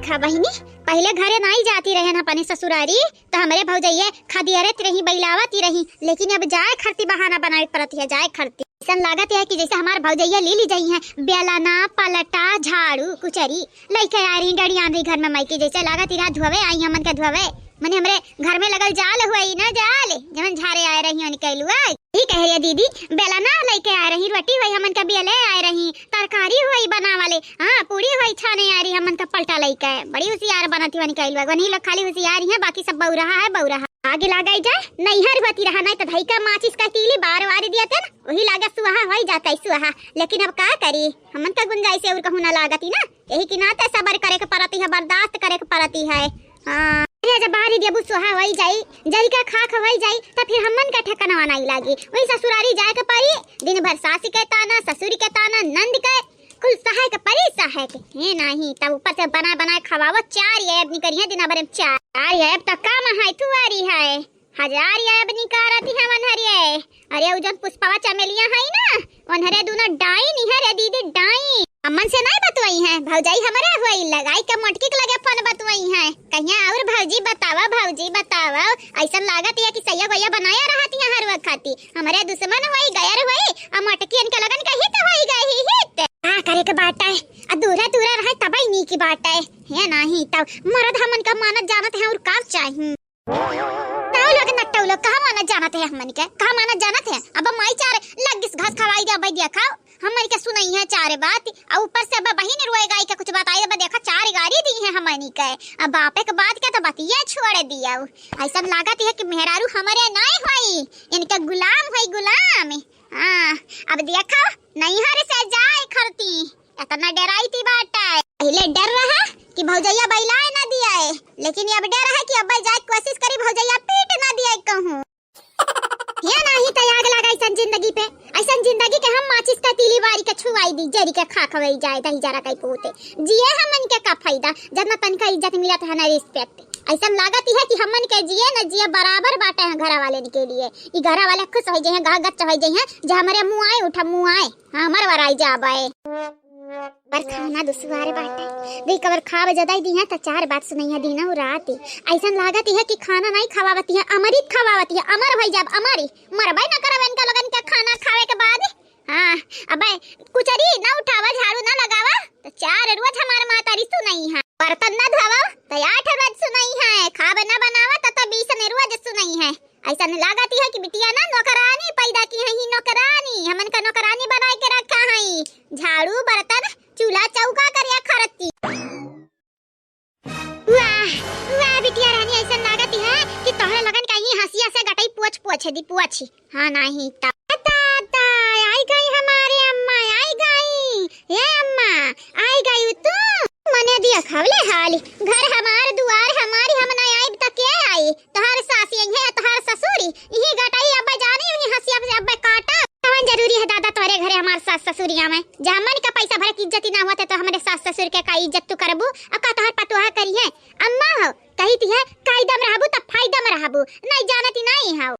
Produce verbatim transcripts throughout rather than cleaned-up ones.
हाँ बहिनी, पहिले घरे नाई जाती रहेन अपने ससुरारी, त हमरे भौजइये खदियरत रही, बइलावत ही रही, लेकिन अब जाए खरती बहाना बनावे के परत है, जाए खरती। अइसन लागत है कि जइसे हमार भौजइया ली ली जइहैं, बेलना, पलटा, झाड़ू, कुचरी, लइके आए रही, डड़ियान रही घर में माई के, जइसे लागत ही रहा धोवे आई हमन के धोवे, मने हमरे घर में लगल जाल हुई ना जाल, जवन झारे आए रही ओन कैलुआ। ई कह रही दीदी, बेलना लइके आए रही, रोटी हुई हमन के बेले आए रही, तरकारी हुई बनावले, हाँ, पूड़ी हुई छाने आए रही हमन के पलटा लइके। बड़ी हुसियार बनत ही ओन कैलुआ, वही लोग खाली हुसियार ही हैं, बाकी सब बउरहा है, बउरहा। आगे लागे जाए, नैहर होती रहा, नहीं तो धई का माचिस का तीली बार वारी दिया था ना, वही लागे सुहा होई जाता है, सुहा। लेकिन अब का करी, हमन का गुंजाइश और कहूँ ना लागती ना, यही के नाते सबर करे के परती है, बर्दाश्त करे के परती है। हाँ, अरे जब बाहरी देबू सुहा होई जाई, जरी का खाक होई जाई, त फिर हमन का ठिकाना नहीं लागी। वही ससुरारी जाए के परी, दिन भर सास के ताना, ससुर के ताना, नंद के, कुल सहाय के परी, सहाय के। हे नाही, तब ऊपर से बना बना खवावो, चार ये अब निकरी है दिन भर में चार। चार ये अब तक काम है, तू आ रही है। हजार ये अब निकारती है वनहरिये। अरे, उ जौन पुष्पवा चमेलिया है ना, वनहरे दूनो डाइन है रे दीदी, डाइन। अम्मन से नहीं बतवाई है, भौजाई हमरे हुई, लगाई के मोटकी के लगे फोन बतवाई है। कहिया और भौजी बतावा, भौजी बतावा। अइसन लागत है कि सैया गोया बनाया रहती है हर वक्त खाती। हमरे दुश्मन हुई, गैर हुई, आ मोटकी इनके लगन के हित हुई गई, हित। का करे के बात है, आ दूरा दूरा रहे तबई नीक बात है। हे नाही तब मरद हमन का मानत जानत है और का चाही। टौलो के नट्टौलो, कहाँ मानत जानत है हमन के? कहाँ मानत जानत है? अब माई चार लग्गिस घास खवाई दे, अब दिया खाओ। हमन के सुनई है चार बात, आ ऊपर से अब बहिन रोए गाई के कुछ बताई, अब देखा चार गारी दी है हमन के। अब बापे के बात के तो बतिया छोड़ दिया। अइसन लागत है कि मेहरारू हमरे नाई होई, इनके गुलाम होई, गुलाम। हाँ, अब देखा नैहर से जाए खरती। इतना डराई थी बाटे। पहिले डर रहा कि भौजैया बइलाए ना दियाए, लेकिन अब डर है कि अब जाए कोशिश करी भौजैया पीट ना दियाए कहूँ। ये नाही त आग लगा अइसन जिंदगी पे, अइसन जिंदगी के हम माचिस का तीली बारी के छुआई दी, जरी के खाक होई जाए, दही जरा कई पूते। जिए हमन के का फायदा, जतना तनका इज्जत मिलत है ना respect। अइसन लागत है कि हमन के जिए न जिए बराबर बाटे हैं घर वाले के लिए। ई घर वाले खुश हो जाए हैं, गाह गच्च हो जाए हैं, जे हमरे मुँह आए उठा मुँह आए। हाँ, मरवराई जाबे। पर खाना दुसवार बाटे। देख, अगर खाब जदाई दिहे, त चार बात सुनइहे दिनौ रात। अइसन लागत है कि खाना नाई खवावत है, अमृत खवावत है, अमर भई जाब, अमर। मरबे न करब इनका लोगन के खाना खावे के बाद। हाँ, अबे कुचरी न उठावा, झाड़ू न लगावा, त चार रोज हमार मातारी सुनइहे। बर्तन न धोवा, त आठ रोज सुनइहे। खाब न बनावा, त, त बीस ने रोज सुनइहे। अइसन लागत है कि बिटिया ना नौकरानी पैदा की है, ही नौकरानी, हमन का नौकरानी बनाए के रखा है। झाड़ू, बर्तन, चूल्हा, चौका करिया खरती। वाह, वाह बिटिया रानी, अइसन लागत है कि तोहरे लगन का ही हँसिया से गटई पोछ पोछ दी, पोछ। हाँ, नाही त। दादा, आई गई हमारे अम्मा, आई गई। ए अम्मा, आई गई तू? मने दिया खवले हाली, घर हमार, दुआर हमारी, हम ना आइब त के आई? तोहार सास आई है, तोहार ससुरी, इही गटई अब्बे जानी, इही हँसिया से अब्बे काटा। कवन जरूरी है दादा तोरे घरे हमार सास ससुरी आवे? जब हमन का पैसा भरे की इज्जत ही ना होते तो हमरे सास ससुर के का इज्जत तू करबू? अब का तोहार पतोहा करी है? अम्मा हो, कही थी है, कायदा में रहबू त फायदा में रहबू, नहीं जानती नहीं हो।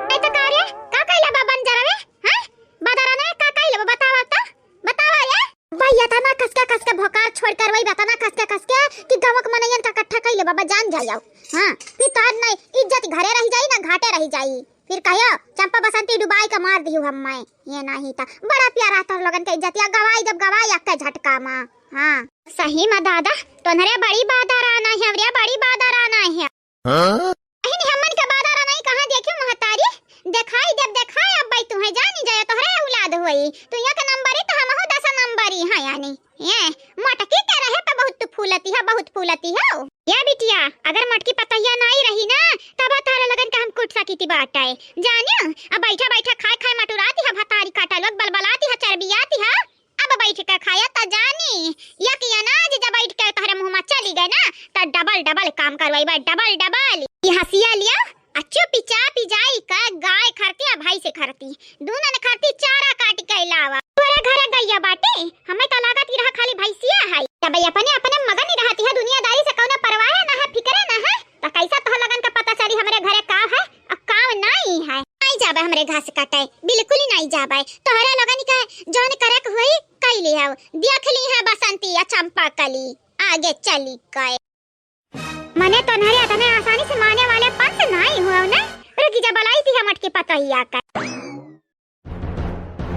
ए तो का रे, का कइले बा बंजरवे? हैं? बदरने का कइले बा? बतावा त, बतावा ये। भाई, इतना कसके, कसके भोकार छोड़ कर वही बतना कसके, कसके कि गाँव के मनइयन का इकट्ठा कइले बा, बा जान जाओ। हाँ, फिर तोहर नहीं इज्जत घरे रह जाई ना घाटे रह जाई। फिर कहियो चंपा बसंती डुबाई के मार दियो हम मैं। ये नाही त बड़ा प्यारा तोहर लोगन के इज्जतिया गवाई जब गवाई अक्के झटका मा। हाँ। सही मा दादा, तोहरे बड़ी बादर आना है, हमरे बड़ी बादर आना है। हाँ? अहिन हमन के बादर नहीं कहाँ देखियो महतारी, देखाई जब देखाए अब भाई तुम्हें जानी जाए तोहरे औलाद होई, तू एक नंबरी तो हमहू दस नंबरी है यानी। ये मोटकी के रहे पे बहुत तू फूलती है, बहुत फूलती हो। ये बिटिया, अगर मोटकी पतैया नहीं रही ना, तब तारे लगन के हम कुट सकी थी बाटे। जानियो, अब बैठा बैठा खाए खाए मटुराती है, भतारी काटा लोग बलबलाती है, चरबियाती है। अब बैठ के खाया त जानी, या कि अनाज जब बैठ के तोहरे मुँह में चली गए ना, त डबल डबल काम करवाई बा, डबल डबल। ये हँसिया लिया, आ चुपी चापी जाई का गाय खरती आ भैंस खरती, दूनन खरती चारा काट के लावा। तोरे घरे गैया बाटे, हमें त लागत ही रहा खाली भैंसिया है। तब अपने अपने मगन ही रहती है, दुनियादारी से कौनो परवाह ना है, फिक्रे ना है। त कैसा तोह लगन का पता चली हमरे घरे का है, अब काम नाई है। नाई जाबे हमरे घास काटे, बिल्कुल ही नाई जाबे। तोहरे लगन के जौन करे के होई, कई ले आओ। देख ली है बसंती या चंपा कली। आगे चली गए। मने तोन्हरे अतने आसानी से माने वाले पंच नाहीं हुआ ने। रुकी जा, बलाई थी हम मटकी पतोहिया का।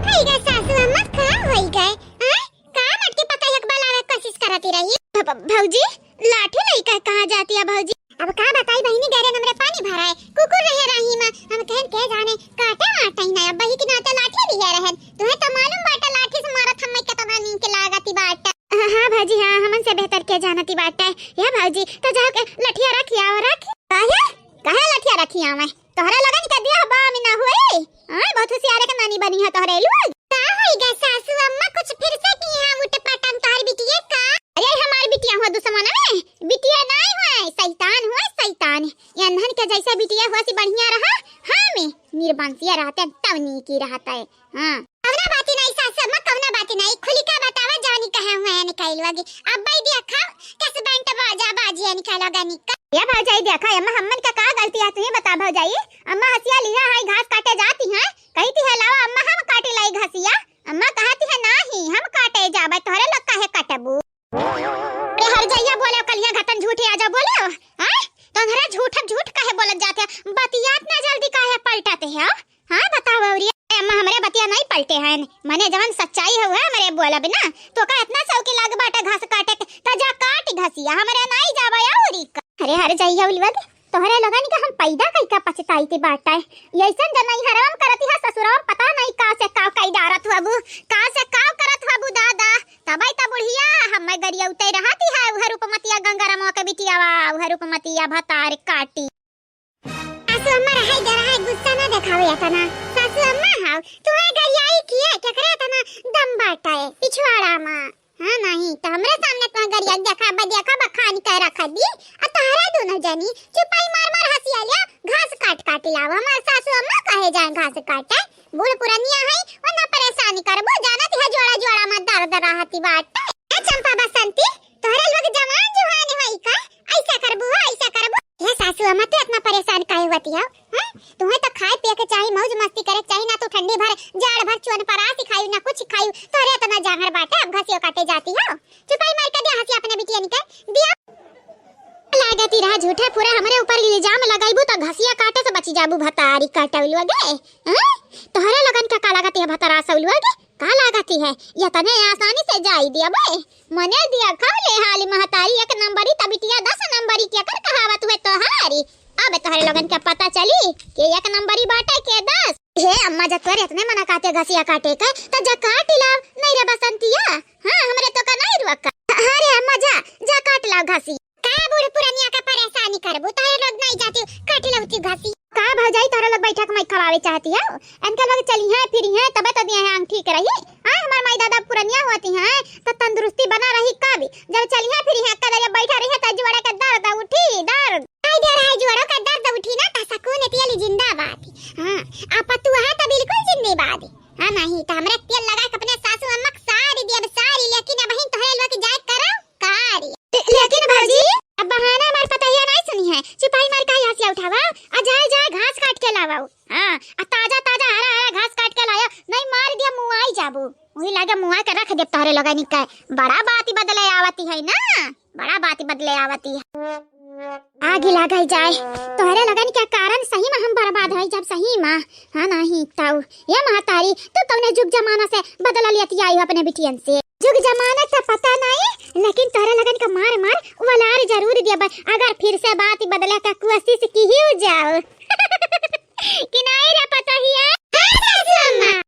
हई गे सासू अम्मा, का होई गए? आय, का मटकी पतोहिया के बलावे के कोशिश करती रही? भ-, भ-, भौजी, लाठी लइका कहाँ जाती है भौजी? अब का बताई बहिनी, गैरे नमरे पानी भराए, कुकुर रहे राही मा, हम कहन के जाने काटे वाटे ही ना, अब बही के नाते लाठी लिहे रहन। तुहे तो मालूम बाटे लाठी से मारत हम्मे केतना नीक लागती बाटे। हाँ, हाँ भौजी, हाँ, हमन से बेहतर के जानती बाटे। या भौजी, तो जाओ के लठिया रखी आओ, रखी। काहे? काहे लठिया रखी आवे? तोहरे लगन के दिया बा, मी ना होई। आय, बहुत होशियारे के नानी बनी है तोहरे लोग। का होई गे सासू अम्मा, कुछ फिर से की है उठ पटन तोहर बिटिया का? अरे हमार बिटिया हुआ दुश्मन में, बिटिया नाहीं हुआ, शैतान हुआ, शैतान। ये अनहन के जैसे बिटिया हुआ सी बढ़िया रहा, हाँ में निर्बंसिया रहते तब नीकी रहता है। हाँ। कौना बाती नाहीं सासू अम्मा, कौना बाती नाहीं, खुली का बतावा जानी कहे हुए हैं निकाल लोगी। अब भाई देखा, कस बैंड बाजा बाजिया निकालोगा निका। या भौजाई देखा, अम्मा हमन का का गलती है, तू ही बता भौजाई। अम्मा हसिया लिहा है, घास काटे जाती हैं, कही थी है लावा अम्मा हम काटे लाई घसिया। अम्मा कहती है नाहीं, हम काटे जाबे, तोहरे लोग काहे कटबू? अरे हर जइया बोले कलिया घतन झूठे आजा बोले, हैं? तोहरे झूठ झूठ काहे बोलत जाते हैं? बतियात ना जल्दी काहे पलटते हैं? हाँ बताओ अउरी। ए अम्मा, हमरे बतिया नाहीं पलटे हैं, मने जवन सच्चाई है उहे हमरे बोलब ना। तो का इतना शौकी लाग बाटे घास काटे के, त जा काट घसिया, हमरे नाहीं जाबे अउरी का। अरे हर जइया उलवा दे, तोहरे लोगन के हम पैदा कई का पछताई थी बाटे। ये ऐसन जन नहीं हरवम करती है ससुरवा, पता नहीं का से का कई डारत हुआ बू, का से का करत हुआ बू दादा। तबई त बुढ़िया हमें गरिया उतई रहती है, उहे रूपमतिया गंगारामवा के बिटियावा, उहे रूपमतिया भतार काटी। सासू अम्मा रहाई दे रहाई, गुस्सा ना देखावे अतना। सासू अम्मा हाउ, तुहे गरियाई किए, केकरे अतना दम बाटे पिछवाड़ा मा? हाँ नाहीं, त हमरे सामने तुहे गरिया देखा, बदिया का बखान कर रख दी। आ तहरे दोनों जनी चुपाई मार मार हसिया लिया, घास काट काट लाओ। हमार सासू अम्मा कहे जाए घास काटे, बूढ़ पुरनिया है, वरना परेशान करबो, जानत है जोड़ा जोड़ा मा दर्द रहती बाटे। ए चंपा बसंती, तोहरे लोग जवान जुहान होई का? ऐसा करबू हो, ऐसा करबू? हे सासू अम्मा, तू इतना परेशान काहे होती हो? हैं? तुम्हें तो खाए पिए के चाही, मौज मस्ती करे के चाही, ना तू ठंडी भर, जाड़ भर चुअन परासी खायू, ना कुछ खायू। तोहरे इतना जांगर बाटे, अब घसियो काटे जाती हो। चुपाई मार के दे हंसी अपने बिटियन के, दिया। लागती रहा झूठे पूरे हमरे ऊपर इल्जाम लगाइबू तो घसिया काटे से बची जाबू भतारी काटौलुआ गे। हैं? तोहरे लोगन का का लागत है भतारा सौलुआ गे? का लागत है? ये तने आसानी से जाई दिया बे। मने दिया खाओ ले हाली महतारी एक नंबरी त बिटिया दस नंबरी के कर कहावत हुए तोहारी। अब तोहरे लोगन के पता चली कि एक नंबरी बाटे के दस। हे अम्मा, जब तोरे इतने मना काटे घसिया काटे के, त जा काट लाव, नहीं रे बसंतिया। हाँ, हमरे तो का नहीं रुआ का। अरे अम्मा, जा, जा काट लाव घसी। का बूढ़ पुरनिया का परेशानी करबू, तोहरे लोग नहीं जाती, काट लावती घसी। का भौजाई, तोहरे लोग बैठक में खवावे चाहती हो? इनके लोग चली हैं, फिरी हैं, तबे तो दिए हैं आंग ठीक रही। हाँ, हमार माई दादा पुरनिया होती हैं, तो तंदुरुस्ती बना रही कब? जब चली हैं, फिरी हैं, कदरिया बैठा रही है, तो जुआड़ा का दर्द उठी, दर्द। आई दे रहा है, जुआड़ों का दर्द उठी ना, तो सुकून तेली जिंदाबाद। हाँ, आ पतुआ है तो बिल्कुल जिंदाबाद। हाँ, नहीं तो हमरा तेल लगा के अपने सासू अम्मा के सारी दिया, सारी, लेकिन अब ही तोहरे लोग जाए करो कारी। ले-, लेकिन भौजी, अब बहाना हमार पतोहिया नहीं सुनी है, चुपाई मार का यहाँ से उठावा, आ जाए, जाए घास काट के लावा। हाँ, आ ताजा, ताजा, हरा, हरा घास काट के लाया, नहीं मार दिया, मुआई जाबू। वही लागे मुआ के रख दे तोहरे लोगनी के। बड़ा बात ही बदले आवती है ना, बड़ा बात ही बदले आवती है। आगी लागल जाए, तोहरे लोगन के कारण सही में हम बर्बाद होई जब सही में। हाँ, नहीं तऊ। ये महतारी, तू कौने जुग जमाना से बदला लेती आई हो अपने बिटियन से? जुग जमाना का पता नहीं, लेकिन तोहरे लोगन का मार मार वलार जरूर देबे, अगर फिर से बात बदले का कोशिश की ही जाओ। कि नहीं रे पतोहिया? हाँ, सासू अम्मा।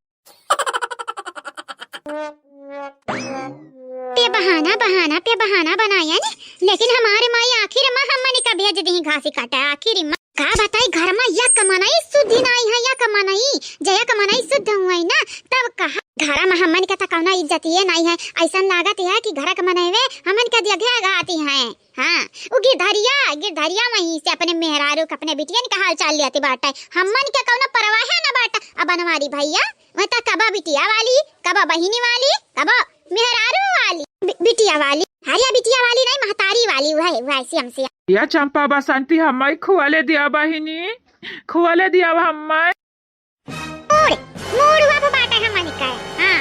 पे बहाना, बहाना पे बहाना बनाया ने, लेकिन हमारे माई आखिर में हमनी का भेज दी घास काटे, आखिर में। का बताई, घर में एक मनई शुद्ध नहीं है, एक मनई, जे एक मनई शुद्ध हुए ना, तब कहा घर में हमन के त कौनो इज्जतिये नहीं है। ऐसन लागत है कि घर के मनई वे हमन के दिया घे गाती हैं। हाँ, उ गिरधरिया, गिरधरिया वहीं से अपने मेहरारू के, अपने बिटियन के हाल चाल लेती बाटे। हमन के कौनो परवाहे न बाटे। अब बनवारी भैया, वह त कबा बिटिया वाली, कबा बहिनी वाली, कबा मेहरारू वाली, बि-, बिटिया वाली। अरे बिटिया वाली नहीं, महतारी वाली, वह, वह श्याम से। या चंपा बसंती, हमाई खुआले दिया बहिनी, खुआले दिया हमाई। मूड़, मूड़ हुआ पे बाटे हमनी का। हाँ,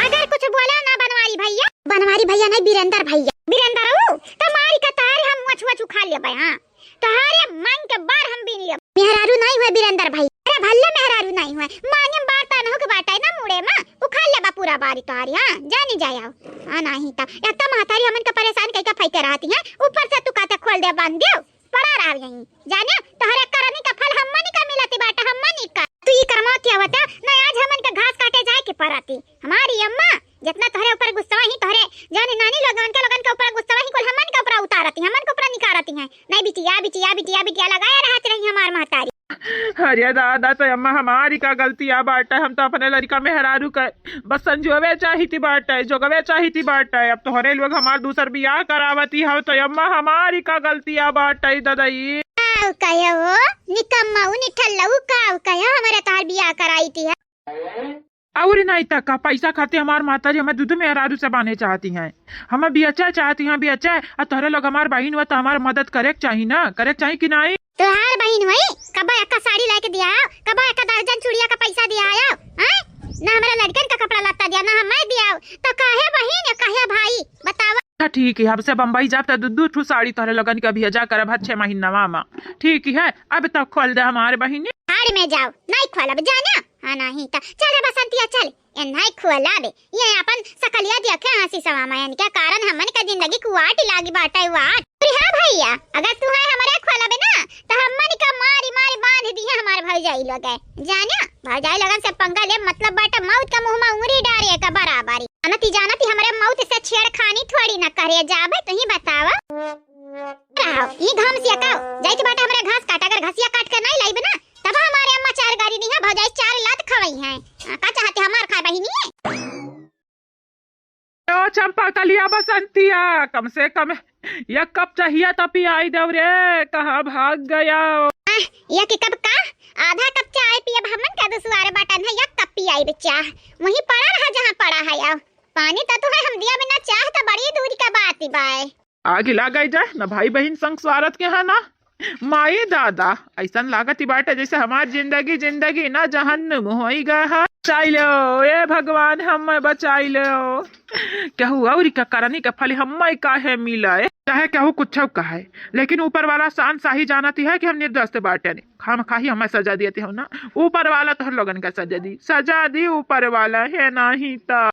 अगर कुछ बोला ना बनवारी भैया, बनवारी भैया नहीं, बीरेंद्र भैया, बीरेंद्र ऊ, उखाड़ लेबे, हाँ। तोहरे मांग के बार हम बीन लेब। मेहरारू नाहीं हुए बीरेंद्र भाई, अरे भल्ले मेहरारू नाहीं हुए, मांगे में बार ता नहु के बाटे ना मुड़े में, उखाड़ लेबा पूरा बारी तोहरी, हाँ, जानी जाए आओ। हाँ, नाहीं ता, एक तो महतारी हमन के परेशान कइके फैके रहती हैं, ऊपर से तू कहते खोल दे बांध दियो, पड़ा रहा यहीं। जाने, तोहरे करनी का फल हमनी का मिलती बाटे, हमनी का। तू ई करमवा क्या होता, ना आज हमन के घास काटे जाए के परती। हमारी अम्मा, जितना तोहरे ऊपर गुस्सा ही तोहरे, जाने नानी लोगन के, लोगन के ऊपर गुस्सा ही कुल हमन के ऊपर उतारती, हमन के ऊपर निकारती हैं। नहीं बिटिया, बिटिया, बिटिया, बिटिया लगाए रहत रही हमार महतारी। अरे दादा, तो अम्मा हमारी का गलती आ बाटे, हम तो अपने लड़का मेहरारू का बस संजोवे चाहिती बाटे, जोगवे चाहिती बाटे। अब तोहरे लोग हमार दूसर बियाह करावती हो, तो अम्मा हमारी का गलती आ बाटे ददई। काव कहे हो, निकम्मा उ निठल्ला उ काव कहे हमरे तोहार बियाह कराई थी है। और नहीं तक का पैसा खाते हमार माता जी हमें दूध मेहरारू से बांधे चाहती हैं, हमें बियचा चाहती हैं, बियचा। और तोहरे लोग हमार बहिन हुआ तो हमार मदद करे के चाही ना, करे के चाही कि नहीं? तोहार बहिन हुई, कबा एक साड़ी लाके दिया आओ, कबा एक दर्जन चूड़िया का पैसा दिया आओ, हैं? ना हमारे लड़कन का कपड़ा लत्ता दिया, ना हमें दिया आओ, तो काहे बहिन या काहे भाई, बतावा। अच्छा ठीक है, अब से बम्बई जाब तो दू दू ठू साड़ी तोहरे लोगन के भेजा करब हर छह महीनवा में। ठीक है, अब तो खोल दे हमारे बहिनी। भाड़ में जाओ, नहीं खोलब जाना। हाँ नहीं तो चल रे बसंतिया चल, ए नहीं खोलब। ये अपन सकलिया देखे हंसी सवा में इनके कारण हमन के जिंदगी कुआट लागी बाटे वाट। अरे हाँ भैया, अगर तू है हमरे खोलब ना तो हमन का मारी मारी बांध दी है हमारे भौजाई लोग है। जाना भौजाई लोगन से पंगा ले मतलब बाटे मौत का मुंह में उंगली डारे का बराबरी। जानती जानती हमरे मौत से छेड़खानी थोड़ी ना करे जाबे, तू ही बतावा। रहो, ई घाम से अकाओ, जाइत बाटे हमरे घास काट, अगर घसिया काट के नहीं लाइब ना, तब हमारे अम्मा चार गारी नहीं है, भौजाई चार लात खवई हैं। आ, का चाहते हमार खाए बहिनी है? ओ चंपा कलिया बसंतिया, कम से कम एक कप चाहिया तो पियाई दव रे, कहाँ भाग गया? आह, एक कप का? आधा कप चाय पियब हमन का दुसवार बाटन है, एक कप पियाई बे चाह। वहीं पड़ा रहा जहाँ पड़ा है, आओ। पानी तो तू है, हम दिया बिना चाह तो बड़ी दूर का बात ही बाय। आग लाग जाए ना भाई बहिन संग स्वारथ के है ना। माई दादा, ऐसन लागत ही बाटे जैसे हमार जिंदगी, जिंदगी ना जहन्नुम होई गए है। बचाई लो, ए भगवान, हमें बचाई लो। केहू और का करनी के फल हमें काहे मिले? चाहे केहू कुछ कहे, लेकिन ऊपर वाला शान शाही जानती है कि हम निर्दोष बाटे नहीं। खामखाही हमें सजा दियती हो ना, ऊपर वाला तोहर लोगन का सजा दी, सजा दी ऊपर वाला है, नहीं तो।